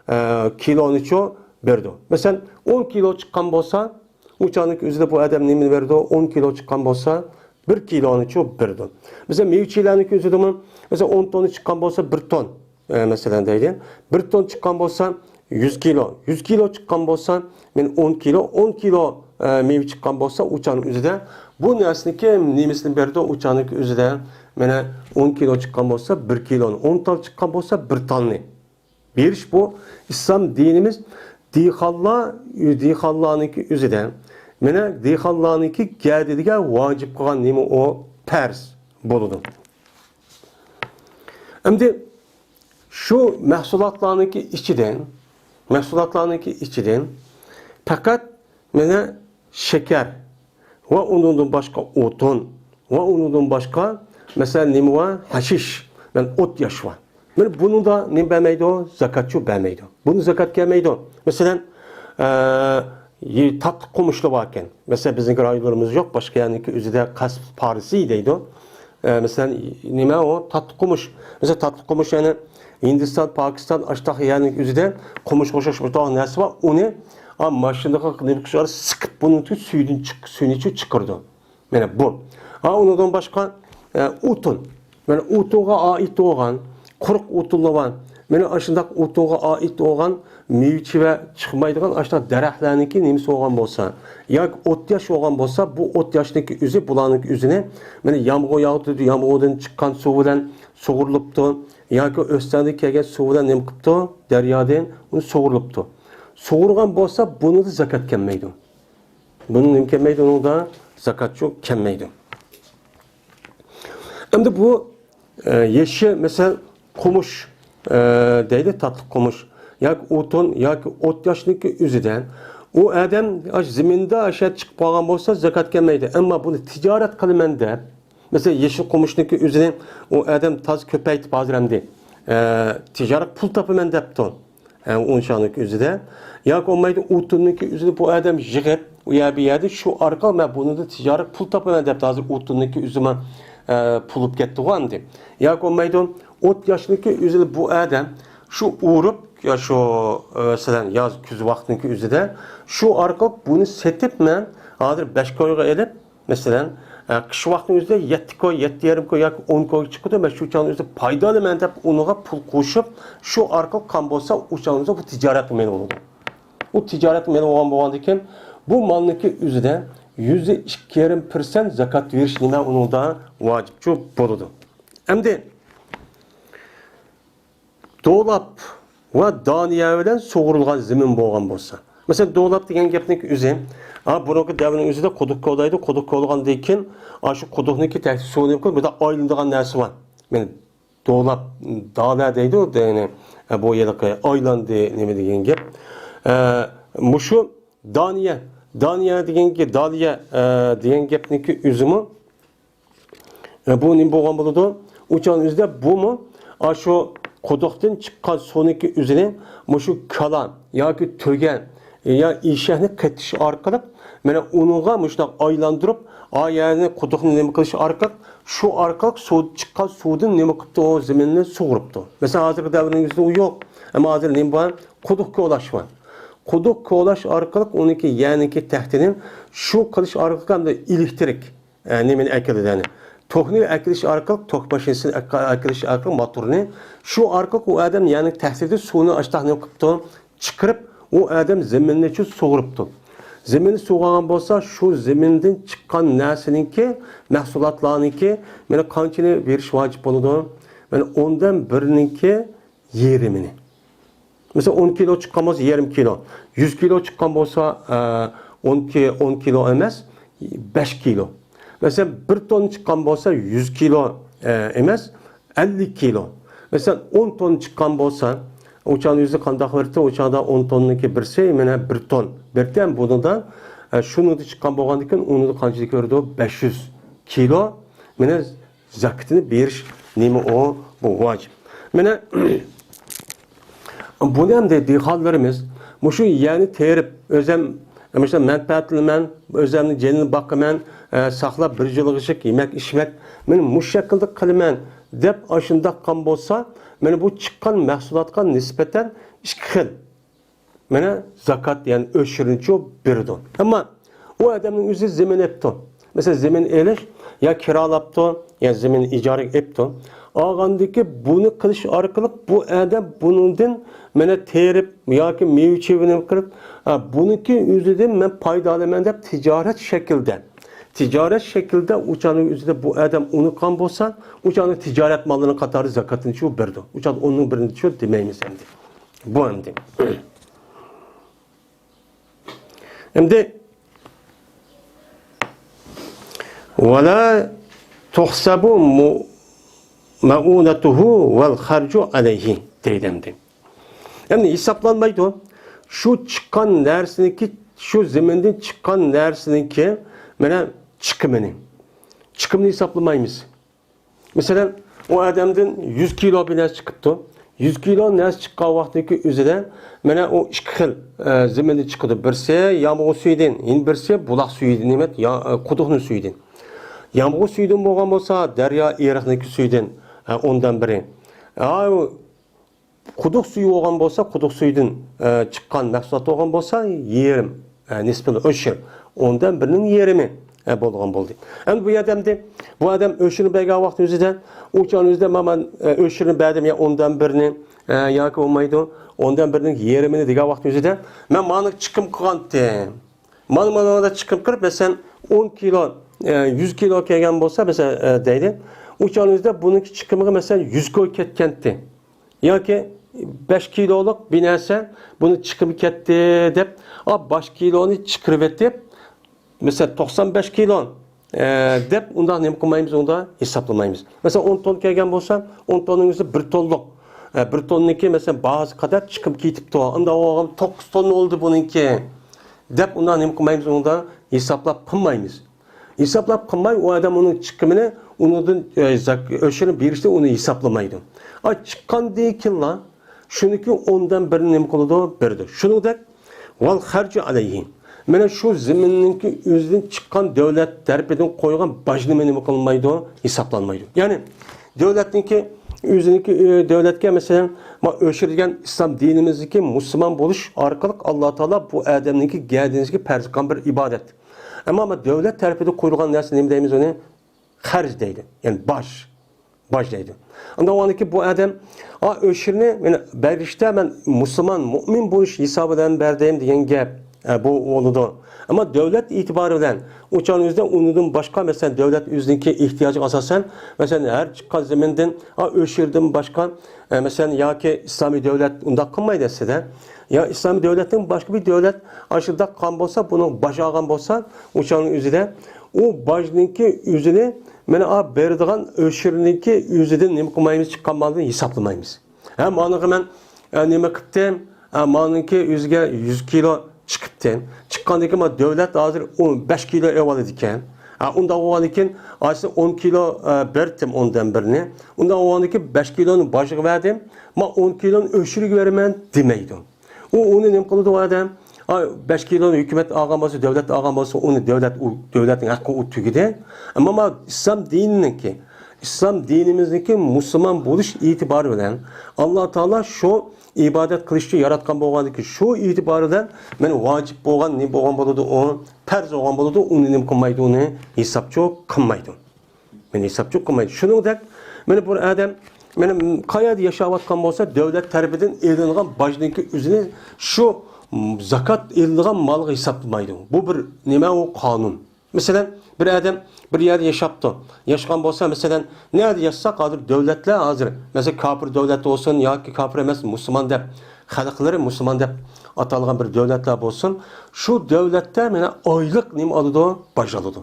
ئە، كىلونىچۇ بېرىدۇ. مەسىلەن، ئون كىلو چىققان بولسا، ئۇ چاغنىڭكى ئۆزىدە بۇ ئادەم نېمىنى بېرىدۇ؟ ئون كىلو چىققان بولسا، بىر كىلونىچۇ بېرىدۇ. مەسىلەن، مېۋە-چېۋىلەرنىڭكى ئۆزىدىمۇ، مەسىلەن، ئون توننا چىققان بولسا، بىر تون، ئە، مەسىلەن دەيلى، بىر تون چىققان بولسا، يۈز كىلو، يۈز كىلو چىققان بولسا، مەن ئون كىلو، ئون كىلو، ئە، مېۋە چىققان بولسا، ئۇ چاغنىڭ ئۆزىدە بۇ نەرسىنىڭكى نېمىسىنى بېرىدۇ؟ ئۇ چاغنىڭكى ئۆزىدە، مانا، ئون كىلو چىققان بولسا، بىر كىلونى، ئون تال چىققان بولسا، بىر تالنى بېرىش، بۇ ئىسلام دىنىمىز دېھقانلار، دېھقانلارنىڭكى ئۆزىدە، مانا، دېھقانلارنىڭكى گەدىنىگە ۋاجىپ قىلغان نېمە ئۇ؟ پەرز بولىدۇ. ئەمدى شۇ مەھسۇلاتلارنىڭكى ئىچىدىن، مەھسۇلاتلارنىڭكى ئىچىدىن پەقەت مانا شېكەر ۋە ئۇنىڭدىن باشقا ئوتۇن ۋە ئۇنىڭدىن باشقا، مەسىلەن، نېمە بار؟ ھەشىش، مانا ئوت ياش بار. مانا بۇنىڭدا نېمە بەرمەيدۇ؟ زاكاتچۇ بەرمەيدۇ. بۇنى زاكات كەلمەيدۇ. مەسىلەن، ئە، يى-، تاتلىق قومۇشلار باركەن. مەسىلەن، بىزنىڭكى رايونلىرىمىز يوق، باشقا يەرنىڭكى ئۆزىدە قەسپ پارىسى دەيدۇ. ئە، مەسىلەن، نېمە ئۇ؟ تاتلىق قومۇش. مەسىلەن، تاتلىق قومۇش، يەنى ھىندىستان، پاكىستان، ئاشتاق يەرنىڭ ئۆزىدە قومۇشقا ئوخشاش بىر تال نەرسە بار. ئۇنى، ئا، ماشىنىغا نېمە قىلىشلار سىقىپ، بۇنىڭ سۈيىدىن چىق-، سۈيىنى چىقىرىدۇ. مانا بۇ. ھا، ئۇنىڭدىن باشقا، ئە، ئوتۇن. مانا ئوتۇنغا ئائىت بولغان، قۇرۇق ئوتۇنلار بار. مانا ئاشۇنداق ئوتۇنغا ئائىت بولغان مېۋە-چېۋە چىقمايدىغان ئاشۇنداق دەرەخلەرنىڭكى نېمىسى بولغان بولسا، ياكى ئوت ياش بولغان بولسا، بۇ ئوت ياشنىڭكى ئۆزى، بۇلارنىڭكى ئۆزىنى، مانا يامغۇر ياغدۇرىدۇ، يامغۇردىن چىققان سۇ بىلەن سۇغۇرۇلۇپتۇ، ياكى ئۆستەڭدىن كەلگەن سۇ بىلەن نېمە قىپتۇ؟ دەريادىن ئۇنى سۇغۇرۇلۇپتۇ. سۇغۇرغان بولسا، بۇنىڭدا زاكات كەلمەيدۇ. بۇنىڭ نېمە كەلمەيدۇ؟ ئۇنىڭدا زاكاتچۇ كەلمەيدۇ. ئەمدى بۇ، ئە، يېشىل، مەسىلەن، قومۇش، ئە، دەيلى، تاتلىق قومۇش ياكى ئوتۇن ياكى ئوت ياشنىڭكى ئۆزىدە ئۇ ئادەم ئاشۇ زېمىندا ئاشۇ چىقىپ قالغان بولسا، زاكات كەلمەيدۇ. ئەمما بۇنى تىجارەت قىلىمەن دەپ، مەسىلەن، يېشىل قومۇشنىڭكى ئۆزىنى ئۇ ئادەم تازا كۆپەيتىپ ھازىر ئەمدى، ئە، تىجارەت پۇل تاپىمەن دەپتۇ. ئە، ئۇنچانىڭكى ئۆزىدە. ياكى بولمايدۇ، ئوتۇننىڭكى ئۆزىنى بۇ ئادەم يىغىپ، ئۇ يەر بۇ يەردە شۇ ئارقىلىق مەن بۇنىڭدا تىجارەت پۇل تاپىمەن دەپ، ھازىر ئوتۇننىڭكى ئۆزىمۇ، ئە، پۇل بولۇپ كەتتىغۇ ئەمدى. ياكى بولمايدۇ، ئوت ياشنىڭكى ئۆزىنى بۇ ئادەم شۇ ئورۇپ، يا شۇ، ئە، مەسىلەن، ياز، كۈز ۋاقتىنىڭكى ئۆزىدە شۇ ئارقىلىق بۇنى سېتىپ، مەن ھازىر بەش كويغا ئېلىپ، مەسىلەن، ئە، قىش ۋاقتىنىڭ ئۆزىدە يەتتە كوي، يەتتە يېرىم كوي ياكى ئون كويغا چىقىدۇ. مەن شۇ چاغنىڭ ئۆزىدە پايدا ئالىمەن دەپ، ئۇنىڭغا پۇل قوشۇپ، شۇ ئارقىلىق قان بولسا، ئۇ چاغنىڭ ئۆزىدە بۇ تىجارەتنىڭ مېلى بولىدۇ. ئۇ تىجارەتنىڭ مېلى بولغان، بولغاندىكىن، بۇ مالنىڭكى ئۆزىدە يۈزدە ئىككى يېرىم پىرسەنت زاكات بېرىش نېمە ئۇنىڭدا ۋاجىپچۇ بولىدۇ. ئەمدى دولاپ ۋە دانىيە بىلەن سۇغۇرۇلغان زېمىن بولغان بولسا. مەسىلەن، دولاپ دېگەن گەپنىڭ ئۆزى، ھا، بۇرۇنقى دەۋرنىڭ ئۆزىدە قۇدۇق كولايدۇ، قۇدۇق كولاغاندىن كېيىن، ھا، شۇ قۇدۇقنىڭكى تەكتى سۇنى بۇنداق ئايلىنىدىغان نەرسە بار. مەن دولاپ، دالە دەيدۇ، يەنى، ھە، بۇ ھېلىقى ئايلاندى، نېمە دېگەن گەپ. ھە، مۇشۇ دانىيە، دانىيە دېگەنكى، دالىيە، ھە، دېگەن گەپنىڭكى ئۆزىمۇ، ئە، بۇ نېمە بولغان بولىدۇ؟ ئۇ چاغنىڭ ئۆزىدە بۇمۇ ئاشۇ قۇدۇقتىن چىققان سۇنىڭكى ئۆزىنى مۇشۇ كالا ياكى تۆگە يا ئېشەكنى قېتىش ئارقىلىق، مانا ئۇنىڭغا مۇشۇنداق ئايلاندۇرۇپ، ئا يەرنى، قۇدۇقنى نېمە قىلىش ئارقىلىق، شۇ ئارقىلىق سۇ چىققان سۇدىن نېمە قىپتۇ؟ ئۇ زېمىننى سۇغۇرۇپتۇ. مەسىلەن، ھازىرقى دەۋرنىڭ ئۆزىدە ئۇ يوق. ئەمما ھازىر نېمە بار؟ قۇدۇق كولاش بار. قۇدۇق كولاش ئارقىلىق ئۇنىڭكى يەرنىڭكى تەختىنى شۇ قىلىش ئارقىلىق ھەمدە ئېلېكتىرىك ئە، نېمىنى ئەكېلىدۇ، يەنى توكنى ئەكېلىش ئارقىلىق، توك ماشىنىسىنى ئەك-، ئەكېلىش ئارقىلىق موتورنى، شۇ ئارقىلىق ئۇ ئادەم يەنى تەختىدە سۇنى ئاشتاق نېمە قىپتۇ؟ چىقىرىپ، ئۇ ئادەم زېمىننى شۇ سۇغۇرۇپتۇ. زېمىننى سۇغۇرغان بولسا، شۇ زېمىندىن چىققان نەرسىنىڭكى، مەھسۇلاتلارنىڭكى، مانا قانچىنى بېرىش ۋاجىپ بولىدۇ؟ مانا ئوندىن بىرىنىڭكى يېرىمىنى. مەسىلەن، ئون كىلو چىققان بولسا، يېرىم كىلو. يۈز كىلو چىققان بولسا، ئە، ئون كى-، ئون كىلو ئەمەس، بەش كىلو. مەسىلەن، بىر توننا چىققان بولسا، يۈز كىلو، ئە، ئەمەس، ئەللىك كىلو. مەسىلەن، ئون توننا چىققان بولسا، ئۇ چاغدا يۈزى قانداق بېرىدۇ؟ ئۇ چاغدا ئون توننىڭكى بىرسى، مانا، بىر تون. بىر تەن بۇنىڭدا، ئە، شۇنىڭدا چىققان بولغاندىكىن، ئۇنىڭدا قانچىلىك بېرىدۇ؟ بەش يۈز كىلو. مانا، زاكىتىنى بېرىش نېمە ئۇ؟ بۇ ۋاجىپ. مانا، بۇنى ئەمدى دېھقانلىرىمىز مۇشۇ يەرنى تېرىپ، ئۆزەم مۇشۇ مەنپەئەتلىنىمەن، ئۆزەمنىڭ جېنىنى باقىمەن، ئە، ساقلاپ بىر يىلغىچە يېمەك، ئىچمەك، مانا مۇشۇ شەكىلدە قىلىمەن دەپ ئاشۇنداق قىلغان بولسا، مانا بۇ چىققان مەھسۇلاتقا نىسبەتەن ئىككى خىل مانا زاكات، يەنى ئۆشۈرۈنچى بېرىدۇ. ئەمما ئۇ ئادەمنىڭ ئۆزى زېمىن ئېپتۇ. مەسىلەن، زېمىن ئېلىش يا كىرالاپتۇ، يا زېمىن ئىجارىگە ئېپتۇ. ئالغاندىكى بۇنى قىلىش ئارقىلىق بۇ ئادەم بۇنىڭدىن مانا تېرىپ ياكى مېۋە چېۋىنى قىلىپ، ھە، بۇنىڭكى ئۆزىدىن مەن پايدا ئالىمەن دەپ تىجارەت شەكلىدە، تىجارەت شەكلىدە ئۇچانىڭ ئۆزىدە بۇ ئادەم ئۇنىقان بولسا، ئۇچانىڭ تىجارەت ماللىرىنىڭ قاتارى زاكاتىنى شۇ بېرىدۇ. ئۇچان ئوننىڭ بىرىنى شۇ دېمەيمىز ئەمدى. بۇ ئەمدى. ئەمدى ۋەلا تۇھسەبۇ مۇ-، مەئۇنەتۇھۇ ۋەل خەرجۇ ئەلەيھى دەيدۇ ئەمدى. يەنى ھېسابلانمايدۇ. شۇ چىققان نەرسىنىڭكى، شۇ زېمىندىن چىققان نەرسىنىڭكى مانا چىقىمىنى، چىقىمنى ھېسابلىمايمىز. مەسىلەن، ئۇ ئادەمدىن يۈز كىلو بىر نەرسە چىقىپتۇ. يۈز كىلو نەرسە چىققان ۋاقتىدىكى ئۆزىدە مانا ئۇ ئىككى خىل، ئە، زېمىندىن چىقىدۇ. بىرسى يامغۇر سۈيىدىن، يەنە بىرسى بۇلاق سۈيىدىن، نېمە، يا-، ئە، قۇدۇقنىڭ سۈيىدىن. يامغۇر سۈيىدىن بولغان بولسا، دەريا، ئېرىقنىڭكى سۈيىدىن، ئە، ئوندىن بىرى. ئا، ئۇ قۇدۇق سۈيى بولغان بولسا، قۇدۇق سۈيىدىن، ئە، چىققان مەھسۇلات بولغان بولسا، يېرىم، ئە، نىسپىل ئۆشۈر، ئوندىن بىرىنىڭ يېرىمى، ئە، بولغان بولدى. ئەمدى بۇ يەردە ئەمدى بۇ ئادەم ئۆشۈرنى بەرگەن ۋاقتى ئۆزىدە، ئۇچان ئۆزىدە مانا، ئە، ئۆشۈرنى بەردىم يا ئوندىن بىرىنى، ئە، ياكى بولمايدۇ، ئوندىن بىرىنىڭ يېرىمىنى دېگەن ۋاقتى ئۆزىدە، مەن مانا چىقىم قىلغانتىم. مانا، مانا چىقىم قىلىپ، مەسىلەن، ئون كىلو، ئە، يۈز كىلو كەلگەن بولسا، مەسىلەن، ئە، دەيلى. ئۇچان ئۆزىدە بۇنىڭكى چىقىمىغا، مەسىلەن، يۈز كوي كەتكەنتى. ياكى بەش كىلولۇق بىر نەرسە، بۇنى چىقىمى كەتتى دەپ، ئا، بەش كىلونى چىقىرىۋېتىپ، مەسىلەن، توقسان بەش كىلو، ئە، دەپ ئۇنداق نېمە قىلمايمىز، ئۇنداق ھېسابلىمايمىز. مەسىلەن، ئون تون كەلگەن بولسا، ئون توننىڭ ئۆزى بىر تونلۇق، ئە، بىر توننىڭكى، مەسىلەن، باھاسى قەدەر چىقىم كېتىپتۇ. ئۇنداق بولغان توققۇز تون بولدى بۇنىڭكى، دەپ ئۇنداق نېمە قىلمايمىز، ئۇنداق ھېسابلاپ قىلمايمىز. ھېسابلاپ قىلماي، ئۇ ئادەم ئۇنىڭ چىقىمىنى، ئۇنىڭدىن، ئە، زاك-، ئۆشۈرنى بېرىشتە ئۇنى ھېسابلىمايدۇ. ئا، چىققاندىن كېيىنلا شۇنىڭكى ئوندىن بىرىنى نېمە قىلىدۇ؟ بېرىدۇ. شۇنىڭدەك، ۋەل خەرجۇ ئەلەيھى. مانا شۇ زېمىننىڭكى ئۆزىدىن چىققان دۆلەت تەرىپىدىن قويغان باجنىمۇ نېمە قىلمايدۇ؟ ھېسابلانمايدۇ. يەنى، دۆلەتنىڭكى ئۆزىنىڭكى، ئۆ-، دۆلەتكە، مەسىلەن، ما ئۆشۈر دېگەن ئىسلام دىنىمىزدىكى مۇسۇلمان بولۇش ئارقىلىق ئاللا تائالا بۇ ئادەمنىڭكى گەدىنىگە پەرز قىلغان بىر ئىبادەت. ئەمما، ئەمما دۆلەت تەرىپىدە قويۇلغان نەرسە نېمە دەيمىز ئۇنى؟ خەرج دەيدۇ. يەنى باج. باج دەيدۇ. ئاندىن ئۇنىڭدىن كېيىن بۇ ئادەم، ئا، ئۆشۈرنى مەن بەرىشتە مەن مۇسۇلمان، مۇئمىن بولۇش ھېسابى بىلەن بەردىم دېگەن گەپ. ئە، بۇ بولىدۇ. ئەمما دۆلەت ئېتىبارى بىلەن، ئۇچان ئۆزىدە ئۇنىڭدىن باشقا، مەسىلەن، دۆلەت ئۆزىنىڭكى ئېھتىياجىغا ئاساسەن، مەسىلەن، ھەر چىققان زېمىندىن، ئا، ئۆشۈردىن باشقا، ئە، مەسىلەن، ياكى ئىسلامىي دۆلەت ئۇنداق قىلمايدۇ ئەسلىدە. يا ئىسلامىي دۆلەتتىن باشقا بىر دۆلەت ئاشۇنداق قىلغان بولسا، بۇنىڭ باج ئالغان بولسا، ئۇچاننىڭ ئۆزىدە ئۇ باجنىڭكى ئۆزىنى، مانا، ئا، بېرىدىغان ئۆشۈرنىڭكى ئۆزىدىن نېمە قىلمايمىز، چىققان مالدىن ھېسابلىمايمىز. ھە، مانىڭغا مەن، ئە، نېمە قىپتىم؟ ئە، مانىڭكى ئۆزىگە يۈز كىلو چىقىپتۇ. چىققاندىن كېيىن ما دۆلەت ھازىر ئون بەش كىلو ئېلىۋالىدىكەن. ئە، ئۇنداق بولغاندىن كېيىن، ئايسى ئون كىلو، ئە، بەرتىم ئوندىن بىرنى. ئۇنداق بولغاندىن كېيىن بەش كىلونى باجغا بەردىم. ما ئون كىلونى ئۆشۈرگە بېرىمەن دېمەيدۇ. ئۇ، ئۇنى نېمە قىلىدۇ ئۇ ئادەم؟ ئا، بەش كىلونى ھۆكۈمەت ئالغان بولسا، دۆلەت ئالغان بولسا، ئۇنى دۆلەت، ئۇ، دۆلەتنىڭ ھەققى ئۇ تۈگىدى. ئەمما ما ئىسلام دىنىنىڭكى، ئىسلام دىنىمىزنىڭكى مۇسۇلمان بولۇش ئېتىبارى بىلەن، ئاللا تائالا شۇ ئىبادەت قىلىش ئۈچۈن ياراتقان بولغاندىكى شۇ ئېتىبارى بىلەن، مانا ۋاجىپ بولغان نېمە بولغان بولىدۇ ئۇ؟ پەرز بولغان بولىدۇ، ئۇنى نېمە قىلمايدۇ، ئۇنى ھېسابچۇ قىلمايدۇ. مېنى ھېسابچۇ قىلمايدۇ. شۇنىڭدەك، مانا بۇ ئادەم، مانا قايەردە ياشاۋاتقان بولسا، دۆلەت تەرىپىدىن ئېلىنغان باجنىڭكى ئۆزىنى شۇ زاكات ئېلىنغان مالغا ھېسابلىمايدۇ. بۇ بىر نېمە ئۇ قانۇن. مەسىلەن، بىر ئادەم بىر يەردە ياشاپتۇ. ياشىغان بولسا، مەسىلەن، نەدە ياشىساق، ھازىر دۆلەتلەر ھازىر، مەسىلەن، كاپىر دۆلەت بولسۇن ياكى كاپىر ئەمەس، مۇسۇلمان دەپ، خەلقلىرى مۇسۇلمان دەپ ئاتالغان بىر دۆلەتلەر بولسۇن، شۇ دۆلەتتە مانا ئايلىق نېمە ئالىدۇ؟ باج ئالىدۇ.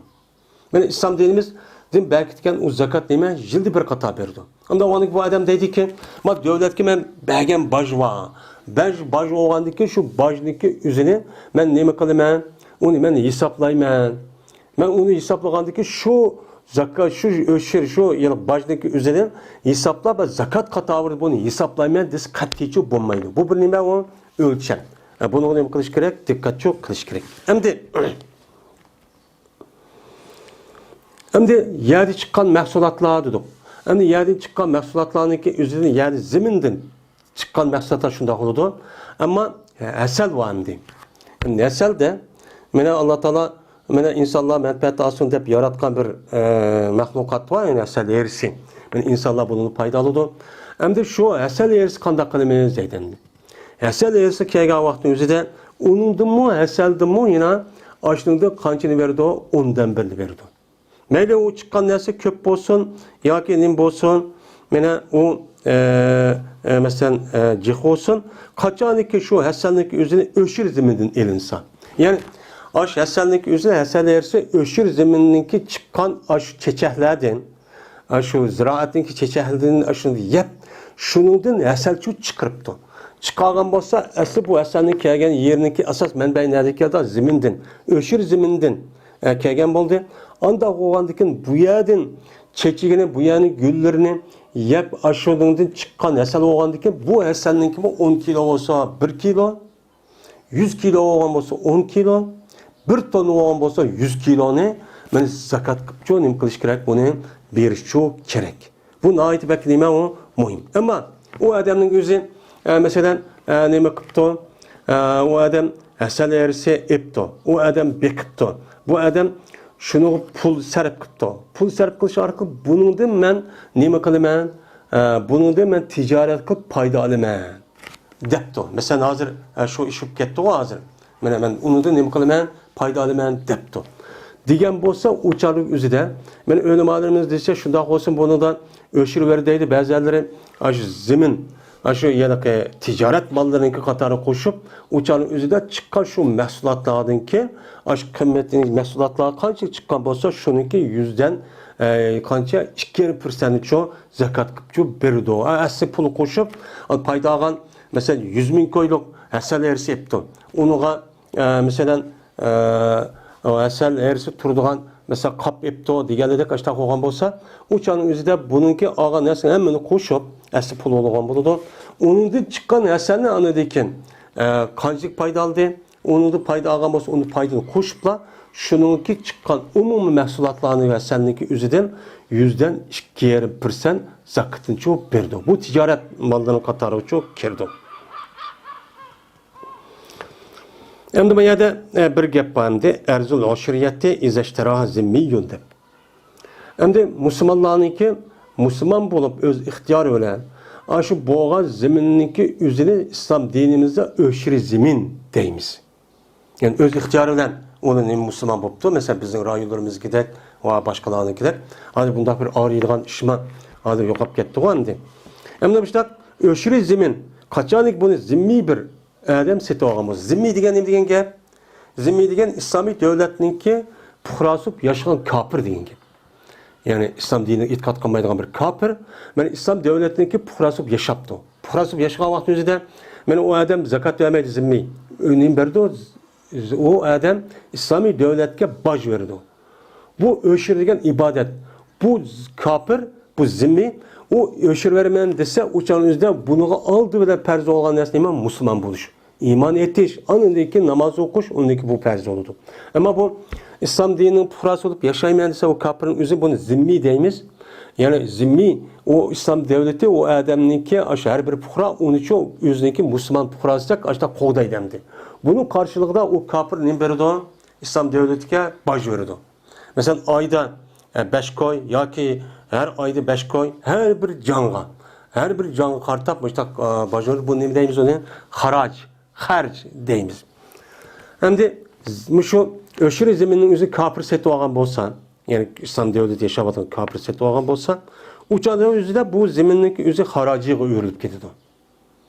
مانا ئىسلام دىنىمىزدىن بەركىتكەن ئۇ زاكات نېمە؟ يىلدا بىر قېتىم بېرىدۇ. ئۇندا ئۇنىڭ بۇ ئادەم دەيدىكى، ما دۆلەتكە مەن بەرگەن باج بار. باج، باج بولغاندىكى شۇ باجنىكى ئۆزىنى مەن نېمە قىلىمەن؟ ئۇنى مەن ھېسابلايمەن. مەن ئۇنى ھېسابلىغاندىكى شۇ زاكات، شۇ ئۆشۈر، شۇ يەنى باجنىكى ئۆزىنى ھېسابلاپ، زاكات قاتارىدا بۇنى ھېسابلايمەن دېسە قەتئىيچۇ بولمايدۇ. بۇ بىر نېمە ئۇ؟ ئۆلچەم. بۇنىڭغا نېمە قىلىش كېرەك؟ دىققەتچۇ قىلىش كېرەك. ئەمدى ئەمدى يەردە چىققان مەھسۇلاتلار دېدۇق. ئەمدى يەردىن چىققان مەھسۇلاتلارنىڭكى ئۆزىدىن، يەنى زېمىندىن چىققان مەھسۇلاتلار شۇنداق بولىدۇ. ئەمما ھەسەل بار ئەمدى. ئەمدى ھەسەلدە مانا ئاللا تائالا مانا ئىنسانلار مەنپەئەت ئالسۇن دەپ ياراتقان بىر، ئە، مەخلۇقات بار، يەنى ھەسەل ھېرىسى. يەنى ئىنسانلار بۇنىڭدىن پايدا ئالىدۇ. ئەمدى شۇ ھەسەل ھېرىسى قانداق قىلىمىز دەيدۇ ئەمدى. ھەسەل ھېرىسى كەلگەن ۋاقىتنىڭ ئۆزىدە ئۇنىڭدىنمۇ، ھەسەلدىنمۇ يەنە ئاشۇنىڭدىن قانچىنى بېرىدۇ؟ ئوندىن بىرنى بېرىدۇ. مەيلى ئۇ چىققان نەرسە كۆپ بولسۇن ياكى نېمە بولسۇن، مانا ئۇ، ئە، ئە، مەسىلەن، ئە، جىق بولسۇن، قاچانكى شۇ ھەسەلنىڭكى ئۆزىنى ئۆشۈر زېمىندىن ئېلىنسا. يەنى ئاشۇ ھەسەلنىڭكى ئۆزىنى، ھەسەل ھېرىسى ئۆشۈر زېمىننىڭكى چىققان ئاشۇ چېچەكلەردىن، ئاشۇ زىرائەتنىڭكى چېچەكلىرىدىن ئاشۇنى يەپ، شۇنىڭدىن ھەسەل چىقىرىپتۇ. چىقارغان بولسا، ئەسلى بۇ ھەسەلنىڭ كەلگەن يېرىنىڭكى ئاساس مەنبەي نەدىن كەلدى؟ زېمىندىن، ئۆشۈر زېمىندىن، ئە، كەلگەن بولدى. ئانداق بولغاندىكىن بۇ يەردىن چېچىكىنى، بۇ يەرنىڭ گۈللىرىنى يەپ، ئاشۇنىڭدىن چىققان ھەسەل بولغاندىكىن بۇ ھەسەلنىڭكىمۇ ئون كىلو بولسا بىر كىلو، يۈز كىلو بولغان بولسا ئون كىلو، بىر توننا بولغان بولسا يۈز كىلونى مانا زاكات قىلىپچۇ نېمە قىلىش كېرەك؟ بۇنى بېرىشچۇ كېرەك. بۇ ناھايىتى بەك نېمە ئۇ؟ مۇھىم. ئەمما ئۇ ئادەمنىڭ ئۆزى، ئە، مەسىلەن، ئە، نېمە قىپتۇ؟ ئە، ئۇ ئادەم ھەسەل ھېرىسى ئېپتۇ. ئۇ ئادەم بېقىپتۇ. بۇ ئادەم شۇنىڭغا پۇل سەرپ قىپتۇ. پۇل سەرپ قىلىش ئارقىلىق بۇنىڭدىن مەن نېمە قىلىمەن؟ ئە، بۇنىڭدىن مەن تىجارەت قىلىپ پايدا ئالىمەن دەپتۇ. مەسىلەن، ھازىر، ئە، شۇ ئىش بولۇپ كەتتىغۇ ھازىر. مانا مەن ئۇنىڭدىن نېمە قىلىمەن؟ پايدا ئالىمەن دەپتۇ. دېگەن بولسا، ئۇ چاغنىڭ ئۆزىدە، مانا ئۆلىمالىرىمىز دېسە، شۇنداق بولسۇن، بۇنىڭدا ئۆشۈرۈۋەر دەيدۇ بەزىلىرى. ئاشۇ زېمىن، ئاشۇ ھېلىقى تىجارەت ماللىرىنىڭكى قاتارىغا قوشۇپ، ئۇ چاغنىڭ ئۆزىدە چىققان شۇ مەھسۇلاتلاردىن كېيىن، ئاشۇ قىممەتلىك مەھسۇلاتلار قانچە چىققان بولسا، شۇنىڭكى يۈزدىن، ئە، قانچە؟ ئىككى يېرىم پىرسەنتنىچۇ زاكات قىپچۇ بېرىدۇ. ئە، ئەسلى پۇل قوشۇپ، ئە، پايدا ئالغان، مەسىلەن، يۈز مىڭ كويلۇق ھەسەل ھېرىسى ئېپتۇ. ئۇنىڭغا، ئە، مەسىلەن، ئە، ھەسەل ھېرىسى تۇرىدىغان، مەسىلەن، قاپ ئېپتۇ دېگەندەك ئاشتاق بولغان بولسا، ئۇ چاغنىڭ ئۆزىدە بۇنىڭكى ئالغان نەرسىنى ھەممىنى قوشۇپ، ئەسلى پۇل بولغان بولىدۇ. ئۇنىڭدىن چىققان ھەسەلنى ئاندىن كېيىن، ئە، قانچىلىك پايدا ئالدى؟ ئۇنىڭدىن پايدا ئالغان بولسا، ئۇنى پايدىنى قوشۇپلا، شۇنىڭكى چىققان ئومۇمىي مەھسۇلاتلارنى ۋە ھەسەلنىڭكى ئۆزىدىن يۈزدىن ئىككى يېرىم پىرسەنت زاكىتىنىچۇ بېرىدۇ. بۇ تىجارەت ماللىرىنىڭ قاتارىغىچۇ كىرىدۇ. ئەمدى بۇ يەردە، ئە، بىر گەپ بار ئەمدى، ئەرزۇل ئۇشرىيەتى ئىزەشتەراھا زىممىيۇن دەپ. ئەمدى مۇسۇلمانلارنىڭكى مۇسۇلمان بولۇپ ئۆز ئىختىيارى بىلەن ئاشۇ بولغان زېمىننىڭكى ئۆزىنى ئىسلام دىنىمىزدا ئۆشرى زېمىن دەيمىز. يەنى ئۆز ئىختىيارى بىلەن ئۇنى نېمە مۇسۇلمان بوپتۇ، مەسىلەن، بىزنىڭ رايونلىرىمىزدىكىدەك ۋە باشقىلارنىڭكىدەك. ھازىر بۇنداق بىر ئاغرىيدىغان ئىشمۇ ھازىر يوقاپ كەتتىغۇ ئەمدى. ئەمدى مۇشۇنداق ئۆشرى زېمىن، قاچانكى بۇنى زىممىي بىر ئادەم سېتىۋالغان بولسا، زىممىي دېگەن نېمە دېگەن گەپ؟ زىممىي دېگەن ئىسلامىي دۆلەتنىڭكى پۇقراسى بولۇپ ياشىغان كاپىر دېگەن گەپ. يەنى ئىسلام دىنىغا ئېتىقاد قىلمايدىغان بىر كاپىر، مانا ئىسلام دۆلىتىنىڭكى پۇقراسى بولۇپ ياشاپتۇ. پۇقراسى بولۇپ ياشىغان ۋاقتى ئۆزىدە، مانا ئۇ ئادەم زاكات بەرمەيدۇ، زىممىي. ئۇ نېمە بېرىدۇ؟ ئۇ ئادەم ئىسلامىي دۆلەتكە باج بېرىدۇ. بۇ ئۆشرى دېگەن ئىبادەت. بۇ كاپىر، بۇ زىممىي، ئۇ ئۆشرى بېرىمەن دېسە، ئۇ چاغنىڭ ئۆزىدە بۇنىڭغا ئالدى بىلەن پەرز بولغان نەرسە نېمە؟ مۇسۇلمان بولۇش. ئىمان ئېيتىش، ئاندىن كېيىن ناماز ئوقۇش، ئۇندىن كېيىن بۇ پەرز بولىدۇ. ئەمما بۇ ئىسلام دىنىنىڭ پۇقراسى بولۇپ ياشايمەن دېسە، ئۇ كاپىرنىڭ ئۆزى بۇنى زىممىي دەيمىز. يەنى زىممىي، ئۇ ئىسلام دۆلىتى، ئۇ ئادەمنىڭكى، ئاشۇ ھەر بىر پۇقرا ئۇنىچۇ ئۆزىنىڭكى مۇسۇلمان پۇقراسىدەك ئاشۇنداق قوغدايدۇ ئەمدى. بۇنىڭ قارشىلىقىدا ئۇ كاپىر نېمە بېرىدۇ؟ ئىسلام دۆلىتىگە باج بېرىدۇ. مەسىلەن، ئايدا، ئە، بەش كوي ياكى ھەر ئايدا بەش كوي، ھەر بىر جانغا، ھەر بىر جانغا قارىتاپ مۇشۇنداق، ئە، باج بېرىدۇ. بۇ نېمە دەيمىز ئۇنى؟ خاراج، خەرج دەيمىز. ئەمدى مۇشۇ ئۆشرى زېمىننىڭ ئۆزىنى كاپىر سېتىۋالغان بولسا، يەنى ئىسلام دۆلىتىدە ياشاۋاتقان كاپىر سېتىۋالغان بولسا، ئۇ چاغنىڭ ئۆزىدە بۇ زېمىننىڭكى ئۆزى خاراجىغا ئۆرۈلۈپ كېتىدۇ.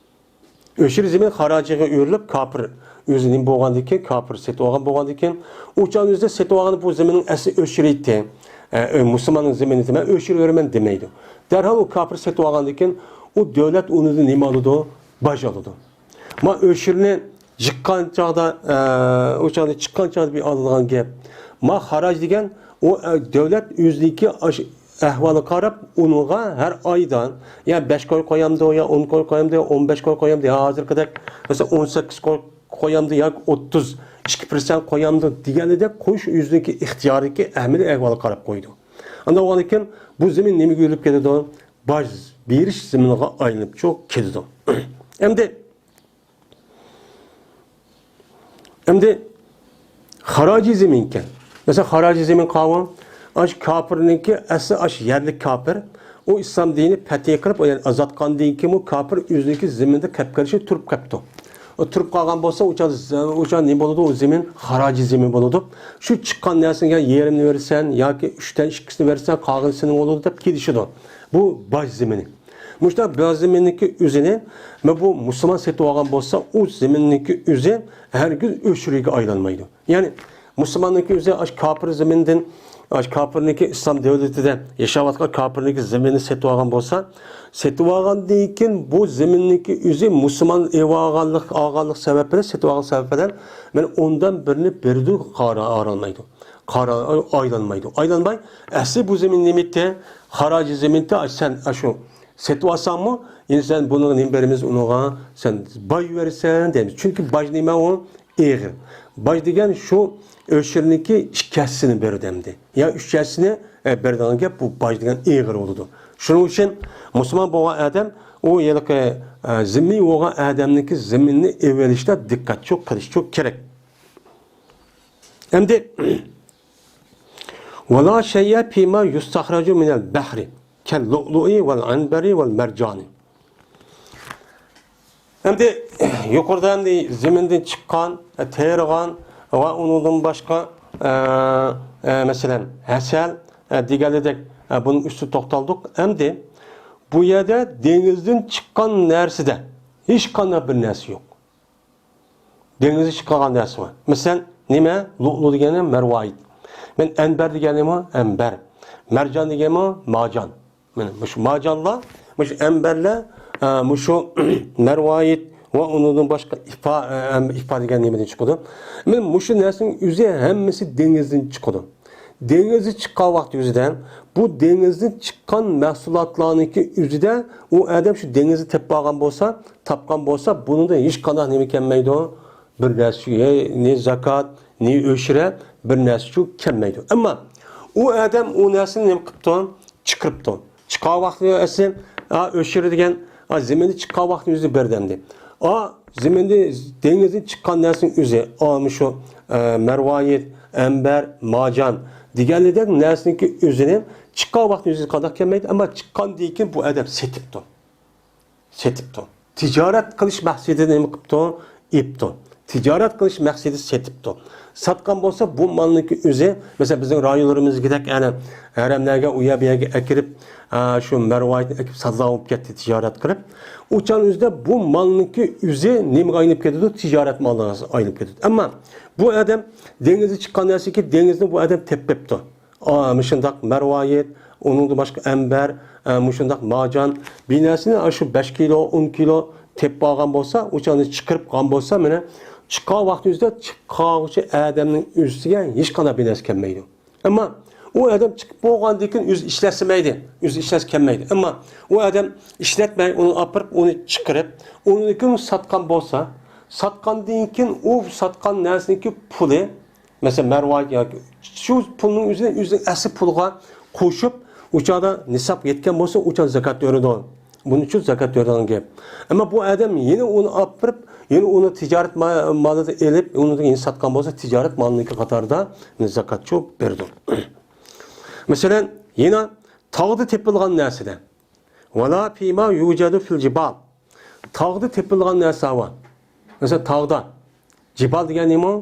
ئۆشرى زېمىن خاراجىغا ئۆرۈلۈپ، كاپىر ئۆزى نېمە بولغاندىن كېيىن، كاپىر سېتىۋالغان بولغاندىن كېيىن، ئۇ چاغنىڭ ئۆزىدە سېتىۋالغان بۇ زېمىننىڭ ئەسلى ئۆشرىيىتى، ئە، ئۆ، مۇسۇلماننىڭ زېمىنى، مەن ئۆشرى بېرىمەن دېمەيدۇ. دەرھال ئۇ كاپىر سېتىۋالغاندىن كېيىن، ئۇ دۆلەت ئۇنىڭدىن نېمە ئالىدۇ؟ باج ئالىدۇ. ما ئۆشرىنى چىققان چاغدا، ئە، ئۇ چاغدا چىققان چاغدا بىر ئالىدىغان گەپ. ما خاراج دېگەن ئۇ، ئە، دۆلەت ئۆزىنىڭكى ئاش-، ئەھۋالىغا قاراپ ئۇنىڭغا ھەر ئايدا يا بەش كوي قويامدۇ، يا ئون كوي قويامدۇ، يا ئون بەش كوي قويامدۇ، يا ھازىرقىدەك مەسىلەن ئون سەككىز كوي قويامدۇ ياكى ئوتتۇز ئىككى پىرسەنت قويامدۇ دېگەندەك قويۇش ئۆزىنىڭكى ئىختىيارىدىكى ئەمەلىي ئەھۋالىغا قاراپ قويىدۇ. ئانداق بولغاندىن كېيىن بۇ زېمىن نېمىگە ئۆرۈلۈپ كېتىدۇ؟ باج بېرىش زېمىنىغا ئايلىنىپ چوق كېتىدۇ. ئەمدى ئەمدى خاراجى زېمىنكەن. مەسىلەن، خاراجى زېمىن قاۋۇ، ئاشۇ كاپىرنىڭكى ئەسلى ئاشۇ يەرلىك كاپىر، ئۇ ئىسلام دىنى پەتھى قىلىپ، يەنى ئازاد قىلغاندىن كېيىن ئۇ كاپىر ئۆزىنىڭكى زېمىنىدا قېلىپ قېلىشى تۇرۇپ قاپتۇ. ئۇ تۇرۇپ قالغان بولسا، ئۇ چاغ، ئۇ چاغ نېمە بولىدۇ؟ ئۇ زېمىن خاراجى زېمىن بولىدۇ. شۇ چىققان نەرسىگە يېرىمنى بېرىسەن ياكى ئۈچتىن ئىككىسىنى بېرىسەن، قالغىنى سېنىڭ بولىدۇ دەپ كېلىشىدۇ. بۇ باج زېمىنى. مۇشۇنداق باج زېمىننىڭكى ئۆزىنى، مانا بۇ مۇسۇلمان سېتىۋالغان بولسا، ئۇ زېمىننىڭكى ئۆزى ھەرگىز ئۆچۈرىگە ئايلانمايدۇ. يەنى مۇسۇلماننىڭكى ئۆزى ئاشۇ كاپىر زېمىندىن، ئاشۇ كاپىرنىڭكى ئىسلام دۆلىتىدە ياشاۋاتقان كاپىرنىڭكى زېمىنىنى سېتىۋالغان بولسا، سېتىۋالغاندىن كېيىن بۇ زېمىننىڭكى ئۆزى مۇسۇلمان ئېلىۋالغانلىق، ئالغانلىق سەۋەب بىلەن، سېتىۋالغان سەۋەب بىلەن مانا ئوندىن بىرىنى بېرىدۇ، قارا ئايلانمايدۇ. قارا ئايلانمايدۇ. ئايلانماي، ئەسلى بۇ زېمىن نېمىتى؟ خاراجى زېمىنتى، سەن ئاشۇ سېتىۋالساڭمۇ، ئەمدى سەن بۇنىڭغا نېمە بېرىمىز ئۇنىڭغا؟ سەن باج بېرىسەن دەيمىز. چۈنكى باج نېمە ئۇ؟ ئېغىر. باج دېگەن شۇ ئۆشۈرنىڭكى ئىككى ھەسسىسىنى بېرىدۇ ئەمدى. يا ئۈچ ھەسسىسىنى، ئە، بېرىدىغان گەپ، بۇ باج دېگەن ئېغىر بولىدۇ. شۇنىڭ ئۈچۈن مۇسۇلمان بولغان ئادەم ئۇ ھېلىقى، ئە، زىممىي بولغان ئادەمنىڭكى زېمىنىنى ئېلىۋېلىشتا دىققەتچۇ قىلىشچۇ كېرەك. ئەمدى ۋەلا شەيئە فىما يۇستەخرەجۇ مىنەل بەھرى كەل لۇئلۇئى ۋەل ئەنبەرى ۋەل مەرجانى. ئەمدى يۇقىرىدا ئەمدى زېمىندىن چىققان، تېرىغان ۋە ئۇنىڭدىن باشقا، ئە، ئە، مەسىلەن، ھەسەل، ئە، دېگەنلىدەك، ئە، بۇنىڭ ئۈستىدە توختالدۇق. ئەمدى بۇ يەردە دېڭىزدىن چىققان نەرسىدە ھېچقانداق بىر نەرسە يوق. دېڭىزدا چىققان نەرسە بار. مەسىلەن، نېمە؟ لۇئلۇ دېگەننى مەرۋايىت. مەن ئەنبەر دېگەننىمۇ ئەنبەر. مەرجان دېگەنمۇ ماجان. مانا مۇشۇ ماجانلار، مۇشۇ ئەنبەرلەر، ئە، مۇشۇ مەرۋايىت ۋە ئۇنىڭدىن باشقا ئىپا، ئە، ئىپا دېگەن نېمىدىن چىقىدۇ؟ مانا مۇشۇ نەرسىنىڭ ئۆزى ھەممىسى دېڭىزدىن چىقىدۇ. دېڭىزدىن چىققان ۋاقتى ئۆزىدە، بۇ دېڭىزدىن چىققان مەھسۇلاتلارنىڭكى ئۆزىدە ئۇ ئادەم شۇ دېڭىزدا تېپىپ ئالغان بولسا، تاپقان بولسا، بۇنىڭدا ھېچقانداق نېمە كەلمەيدۇ. بىر نەرسە، نى زاكات، نى ئۆشرە، بىر نەرسىچۇ كەلمەيدۇ. ئەمما ئۇ ئادەم ئۇ نەرسىنى نېمە قىپتۇ؟ چىقىرىپتۇ. چىققان ۋاقتى ئەسلى، ئا، ئۆشرە دېگەن، ئا، زېمىننى چىققان ۋاقتى ئۆزى بەردى ئەمدى. ئا، زېمىندىن، دېڭىزدىن چىققان نەرسىنىڭ ئۆزى، ئا، مۇشۇ، ئە، مەرۋايىت، ئەنبەر، ماجان دېگەنلىدەك نەرسىنىڭكى ئۆزىنى چىققان ۋاقتى ئۆزى قانداق كەلمەيدۇ، ئەمما چىققاندىن كېيىن بۇ ئادەم سېتىپتۇ. سېتىپتۇ. تىجارەت قىلىش مەقسىتىدە نېمە قىپتۇ؟ ئېپتۇ. تىجارەت قىلىش مەقسىتىدە سېتىپتۇ. ساتقان بولسا، بۇ مالنىڭكى ئۆزى، مەسىلەن، بىزنىڭ رايونلىرىمىزدىكىدەك، ئەنە، ھەرەملەرگە ئۇ يەر بۇ يەرگە ئەكىرىپ، ئا، شۇ مەرۋايىتنى ئەكىرىپ ساتىدىغان بولۇپ كەتتى تىجارەت قىلىپ. ئۇ چاغنىڭ ئۆزىدە بۇ مالنىڭكى ئۆزى نېمىگە ئايلىنىپ كېتىدۇ؟ تىجارەت مالىغا ئايلىنىپ كېتىدۇ. ئەمما بۇ ئادەم دېڭىزغا چىققان نەرسىكى، دېڭىزنى بۇ ئادەم تېپىپ بېپتۇ. ئا، مۇشۇنداق مەرۋايىت، ئۇنىڭدىن باشقا ئەنبەر، ئا، مۇشۇنداق ماجان، بىر نەرسىنى، ئا، شۇ بەش كىلو، ئون كىلو تېپىپ ئالغان بولسا، ئۇ چاغنى چىقىرىپ قالغان بولسا، مانا، چىققان ۋاقتى ئۆزىدە چىقارغۇچى ئادەمنىڭ ئۆزىگە ھېچقانداق بىر نەرسە كەلمەيدۇ. ئەمما ئۇ ئادەم چىقىپ بولغاندىن كېيىن ئۆزى ئىشلەتسىمەيدۇ، ئۆزى ئىشلەتسە كەلمەيدۇ. ئەمما ئۇ ئادەم ئىشلەتمەي، ئۇنى ئاپىرىپ، ئۇنى چىقىرىپ، ئۇنىڭدىن كېيىن ساتقان بولسا، ساتقاندىن كېيىن ئۇ ساتقان نەرسىنىڭكى پۇلى، مەسىلەن، مەرۋايىت ياكى شۇ پۇلنىڭ ئۆزىنى ئۆزىنىڭ ئەسلى پۇلىغا قوشۇپ، ئۇ چاغدا نىساب يەتكەن بولسا، ئۇ چاغدا زاكات بېرىدۇ. بۇنىڭ ئۈچۈن زاكات بېرىدىغان گەپ. ئەمما بۇ ئادەم يەنە ئۇنى ئاپىرىپ، يەنە ئۇنى تىجارەت ما-، مالىدا ئېلىپ، ئۇنى يەنە ساتقان بولسا، تىجارەت مالىنىڭكى قاتارىدا زاكاتچۇ بېرىدۇ. مەسىلەن، يەنە تاغدا تېپىلغان نەرسىدە، ۋەلا فىما يۇجەدۇ فىل جىبال. تاغدا تېپىلغان نەرسە بار. مەسىلەن، تاغدا. جىبال دېگەن نېمە؟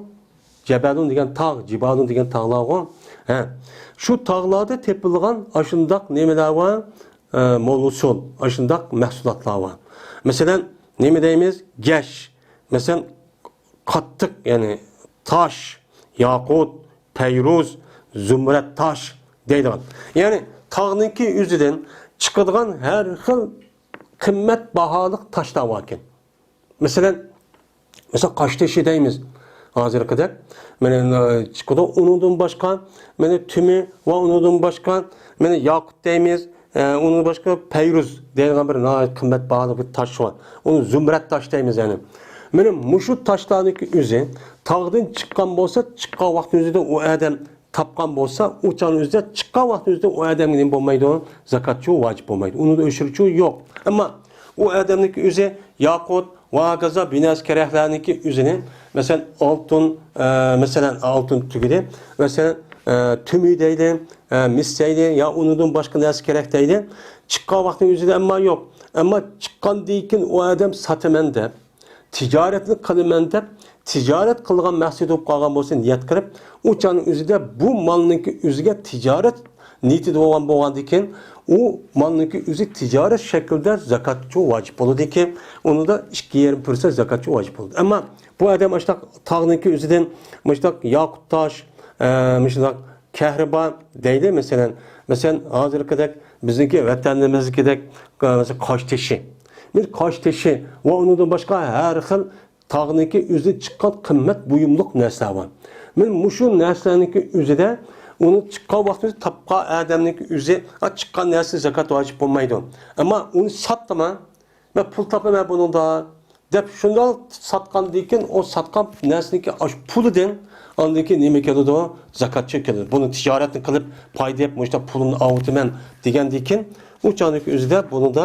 جەبەلۇن دېگەن تاغ، جىبالۇن دېگەن تاغلارغۇ. ھە. شۇ تاغلاردا تېپىلغان ئاشۇنداق نېمىلەر بار؟ ئە، مول ئۇسۇل، ئاشۇنداق مەھسۇلاتلار بار. مەسىلەن، نېمە دەيمىز؟ گەش. مەسىلەن، قاتتىق، يەنى تاش، ياقۇت، پەيرۇز، زۇمرەت تاش دەيدىغان. يەنى تاغنىڭكى ئۆزىدىن چىقىدىغان ھەر خىل قىممەت باھالىق تاشلار باركەن. مەسىلەن، مەسىلەن، قاشتېشى دەيمىز ھازىرقىدەك. مانا، ئە، چىقىدۇ. ئۇنىڭدىن باشقا، مانا، تۈمى ۋە ئۇنىڭدىن باشقا، مانا، ياقۇت دەيمىز. ئە، ئۇنىڭدىن باشقا پەيرۇز دەيدىغان بىر ناھايىتى قىممەت باھالىق بىر تاش بار. ئۇنى زۇمرەت تاش دەيمىز، يەنى. مانا مۇشۇ تاشلارنىڭكى ئۆزى تاغدىن چىققان بولسا، چىققان ۋاقتى ئۆزىدە ئۇ ئادەم تاپقان بولسا، ئۇ چاغنىڭ ئۆزىدە، چىققان ۋاقتى ئۆزىدە ئۇ ئادەمگە نېمە بولمايدۇ؟ زاكاتچۇ ۋاجىپ بولمايدۇ. ئۇنىڭدا ئۆشۈرۈچۇ يوق. ئەمما ئۇ ئادەمنىڭكى ئۆزى ياقۇت، ۋە ھاكازا بىر نەرسە كېرەكلەرنىڭكى ئۆزىنى، مەسىلەن، ئالتۇن، ئە، مەسىلەن، ئالتۇن تۈگىدى. مەسىلەن، ئە، تۈمۈ دەيدۇ، ئە، مىس دەيدۇ، يا ئۇنىڭدىن باشقا نەرسە كېرەك دەيدۇ. چىققان ۋاقتىنىڭ ئۆزىدە ئەمما يوق. ئەمما چىققاندىن كېيىن ئۇ ئادەم ساتىمەن دەپ، تىجارەتنى قىلىمەن دەپ، تىجارەت قىلغان مەقسىتى بولۇپ قالغان بولسا، نىيەت قىلىپ، ئۇ چاغنىڭ ئۆزىدە بۇ مالنىڭكى ئۆزىگە تىجارەت نىيىتىدە بولغان، بولغاندىن كېيىن، ئۇ مالنىڭكى ئۆزى تىجارەت شەكلىدە زاكاتچۇ ۋاجىپ بولىدىكى، ئۇنىڭدا ئىككى يېرىم پىرسەنت زاكاتچۇ ۋاجىپ بولىدۇ. ئەمما بۇ ئادەم ئاشۇنداق تاغنىڭكى ئۆزىدىن مۇشۇنداق ياقۇت تاش، ئە، مۇشۇنداق كەھرىبا دەيلى، مەسىلەن، مەسىلەن، ھازىرقىدەك بىزنىڭكى ۋەتەنىمىزدىكىدەك، ئە، مەسىلەن، قاش تېشى. مەن قاش تېشى ۋە ئۇنىڭدىن باشقا ھەر خىل تاغنىڭكى ئۆزىدىن چىققان قىممەت بۇيۇملۇق نەرسىلەر بار. مەن مۇشۇ نەرسىلەرنىڭكى ئۆزىدە ئۇنى چىققان ۋاقتىدا تاپقان ئادەمنىڭكى ئۆزى، ئا، چىققان نەرسە زاكات ۋاجىپ بولمايدۇ. ئەمما ئۇنى ساتتىما، مەن پۇل تاپىمەن بۇنىڭدا، دەپ شۇنداق ساتقاندىن كېيىن، ئۇ ساتقان نەرسىنىڭكى ئاشۇ پۇلىدىن ئاندىن كېيىن نېمە كېلىدۇ؟ زاكاتچۇ كېلىدۇ. بۇنى تىجارەتنى قىلىپ، پايدا يەپ، مۇشۇنداق پۇلۇمنى ئاۋۇتىمەن دېگەندىن كېيىن، ئۇ چاغنىڭكى ئۆزىدە بۇنىڭدا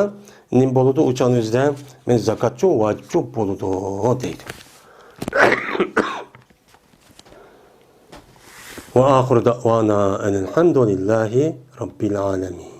نېمە بولىدۇ؟ ئۇ چاغنىڭ ئۆزىدە مەن زاكاتچۇ ۋاجىپچۇ بولىدۇ دەيدۇ. وآخر دعوانا أن الحمد لله رب العالمين.